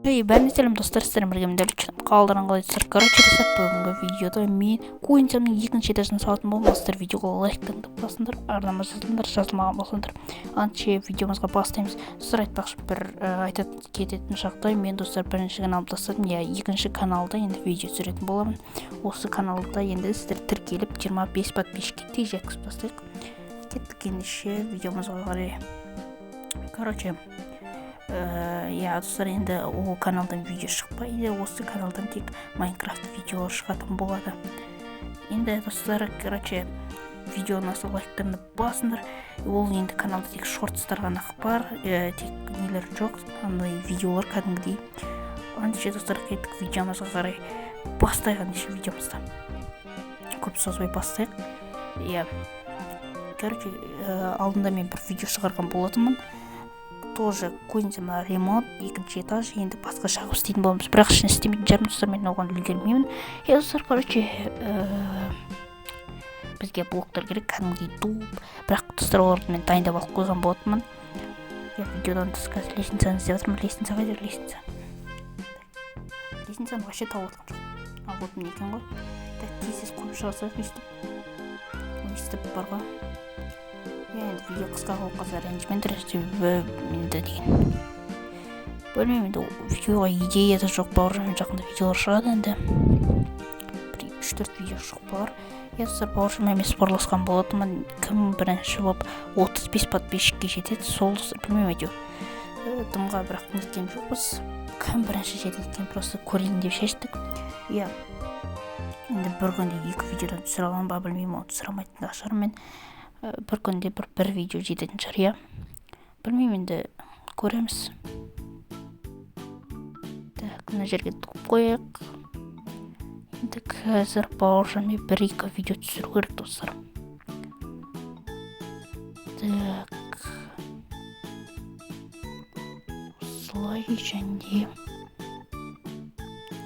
Эй, бәріне сәлем, достар, сіздермен бірге мен, Дәулет. Қалдарың қалай, достар? Короче, достар, бүгінгі видеода мен кухняның екінші этажын салатын боламын. Достар, видеоға лайк басыңдар, арнама жазылыңдар, жазылмаған болсаңдар. Ендеше видеомызға бастаймыз. Достар, айтпақшы, бір айтып кететін жағдай: мен, достар, бірінші каналды тастадым, иә, екінші каналда енді видео түсіретін боламын. Осы каналда енді сіздер тіркеліп, 25 подписчикке тез жеткізіп тастайық. Кеттік ендеше видеомызға қарай. Короче, иә, достар, енді ол каналдан видео шықпайды, осы каналдан тек Майнкрафт видео шығатын болады. Енді, достар, короче, видеоны лайктарыңды басыңдар. Ол енді каналда тек шортстар ғана бар, тек нелер жоқ, андай видеолар кәдімгідей. Ендеше, достар, кеттік видеомызға қарай, бастайық. Ендеше видеомызды көп созбай бастайық, иә. Короче, алдында мен бір видео шығарған болатынмын, тоже кухняма ремонт, екінші этаж. Енді басқаша қылып істейтін боламыз, бірақ ішін істемейтін шығармын, достар, мен оған үлгермеймін. Иә, достар, короче, бізге блоктар керек, кәдімгідей дуб. Бірақ, достар, оларды мен дайындап алып қойған болатынмын. Иә, видеодан тыс қазір лестницаны іздеп жатырмын. Лестница қайда? Лестница, лестницаны вообще тауып жатқан жоқпын. А, вот міне екен ғой. Так, тез тез қойып шыға салайық. Өйстіп, өйстіп бар ғой. Иә, енді видео қысқа болып қалса, ренжімеңдер, себебі енді деген білмеймін, енді видеоға идея да жоқ. Бауыржанмен жақында видеолар шығады, енді бір үш төрт видео шығып қалар. Иә, достар, бауыржанмен мен спорласқан болатынмын, кім бірінші болып 35 подписчикке жетеді, сол. Достар, білмеймін, әйтеуір дымға бірақ неткен жоқпыз, кім бірінші жетеді екен, просто көрейін деп шештік. Иә, енді бір күнде екі видеодан түсіре аламын ба, білмеймін, оны түсіре алмайтын да шығармын. Мен бір күнде бір видео жететін шығар, иә, білмеймін, енді көреміз. Так, мына жерге дуб қояйық. Енді қазір бауыржанмен бір екі видео түсіру керек, достар. Так, осылай және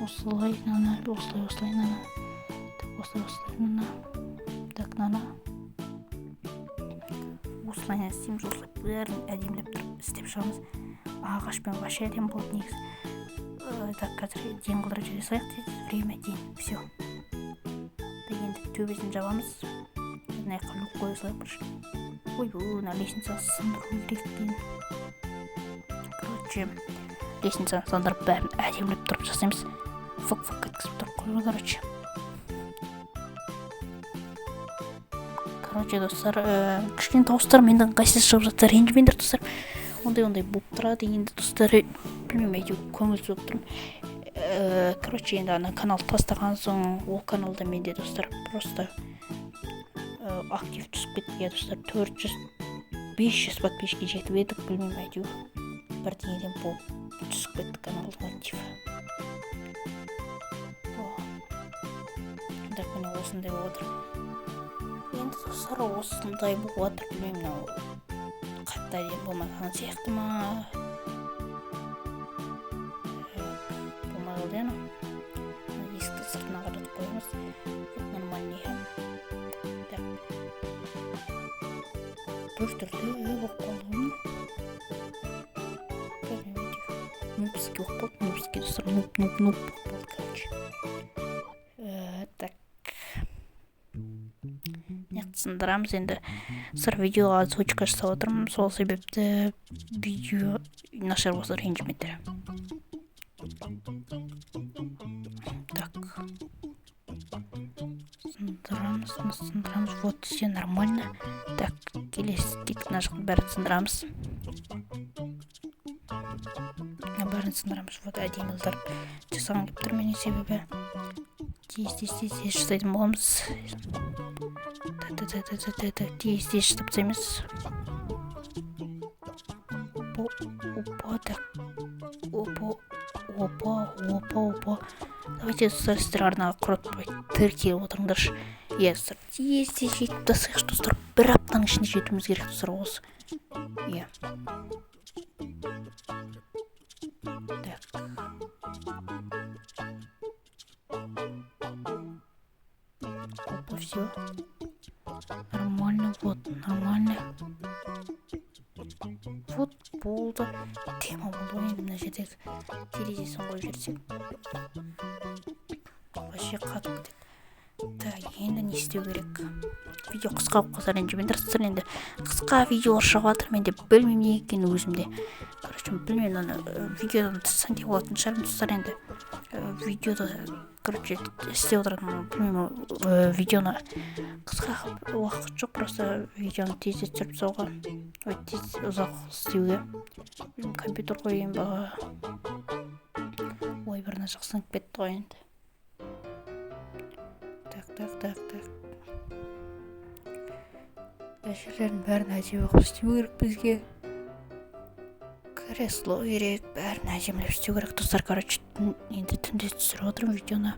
осылай мынаны, осылай, осылай мынаны, так, осылай, осылай мынаны, так, мынаны осылай істейміз. Осылай бәрін әдемілеп тұрып істеп шығамыз. Ағашпен вообще әдемі болады негізі. Так, қазір день қылдырып жібере салайық тез. Время день, все. Енді төбесін жабамыз, мына жаққа люк қоя салайық бірінші. Ойбой, мына лестницаны сындыру керек екен. Короче, лестницаны сындырып, бәрін әдемілеп тұрып жасаймыз. Фук фук еткізіп тұрып қой. Короче, достар, кішкене дауыстар менен ыңғайсыз шығып жатса, ренжімеңдер, достар, ондай ондай болып тұрады. Енді, достар, білмеймін, әйтеуір көңілсіз болып тұрмын. Короче, енді ана каналды тастаған соң, ол каналда менде, достар, просто актив түсіп кетті. Иә, достар, 400, 500 подписчикке жетіп едік, білмеймін, әйтеуір бірдеңеден болып түсіп кетті каналдың активі. Так, міне, осындай болып жатыр енді, достар, осындай болып жатыр. Білмеймін, мынау қатты әдемі болмай қалған сияқты ма? Болмай қалды, иә. Анау есікті сыртына қаратып қоямыз. Вот, нормально, иә. Так, біртүрлі болып қалды ғой мынау, білмеймін, әйтеуір нубский болып қалды, нубский, достар, нуб, нуб, нуб болып қалды. Короче, так, мына жақты сындырамыз. Енді, достар, видеоға озвучка жасап отырмын, сол себепті видео нашар болса, ренжімеңдер. Так, сындырамыз, сындырамыз. Вот, все нормально. Так, келесі кеттік, мына жақтың бәрін сындырамыз, мына бәрін сындырамыз. Вот, әдемі қылдырып жасағым келіп тұр менің, себебі тез, тез, тез, тез жасайтын боламыз. Так, так, так, так, так, так, тез, тез жасап тастаймыз. Опа, опа, так, опа, опа, опа, опа. Давайте, достар, сіздер арнаға құртпай тіркеліп отырыңдаршы. Иә, достар, тез, тез жетіп тастайықшы, достар, бір аптаның ішінде жетуіміз керек, достар, осы, иә. Так, опа, все нормально, вот, нормально. Вот. Болды, тема болды ғой. Енді мына жердегі терезесін қойып жіберсек, вообще қатып кетеді. Так, енді не істеу керек? Видео қысқа болып қалса, ренжімеңдер, достар. Енді қысқа видеолар шығып жатыр менде, білмеймін неге екенін өзім де. Короче, білмеймін, ана видеодан тыс не болатын шығармын, достар. Енді видеода, короче, істеп отыратын, білмеймін, видеоны қысқа қылып уақыт жоқ, просто видеоны тез түсіріп тастауға, ой, тез ұзақ істеуге. Білмеймін, компьютер қояйын ба? Ой, бір мына жақ сынып кетті ғой енді. Так, так, так, так, мына жерлердің бәрін әдемі қылып істеу керек. Бізге кресло керек, бәрін әдемілеп істеу керек, достар. Короче, енді түнде түсіріп отырмын видеоны,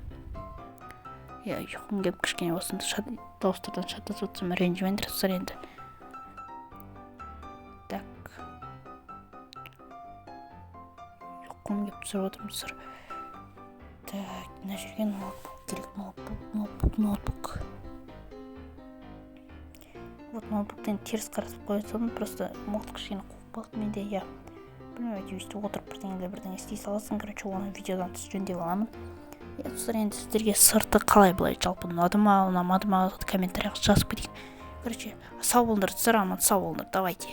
иә. Ұйқым келіп, кішкене болсын дауыстардан шатасып отырсам, ренжімеңдер, достар. Енді так, ұйқым келіп түсіріп отырмын, достар. Так, мына жерге ноутбук керек, ноутбук, ноутбук, ноутбук. Вот, ноутбуктен теріс қаратып қоя салдым, просто мылтық кішкене қуып қалды менде, иә. Білмеймін, әйтеуір өйстіп отырып бірдеңелер, бірдеңе істей саласың. Короче, оны видеодан тыс жөндеп аламын, иә. Достар, енді сіздерге сырты қалай, былай жалпы ұнады ма, ұнамады ма, комментарийға жазып кетейік. Короче, сау болыңдар, достар, аман сау болыңдар, давайте.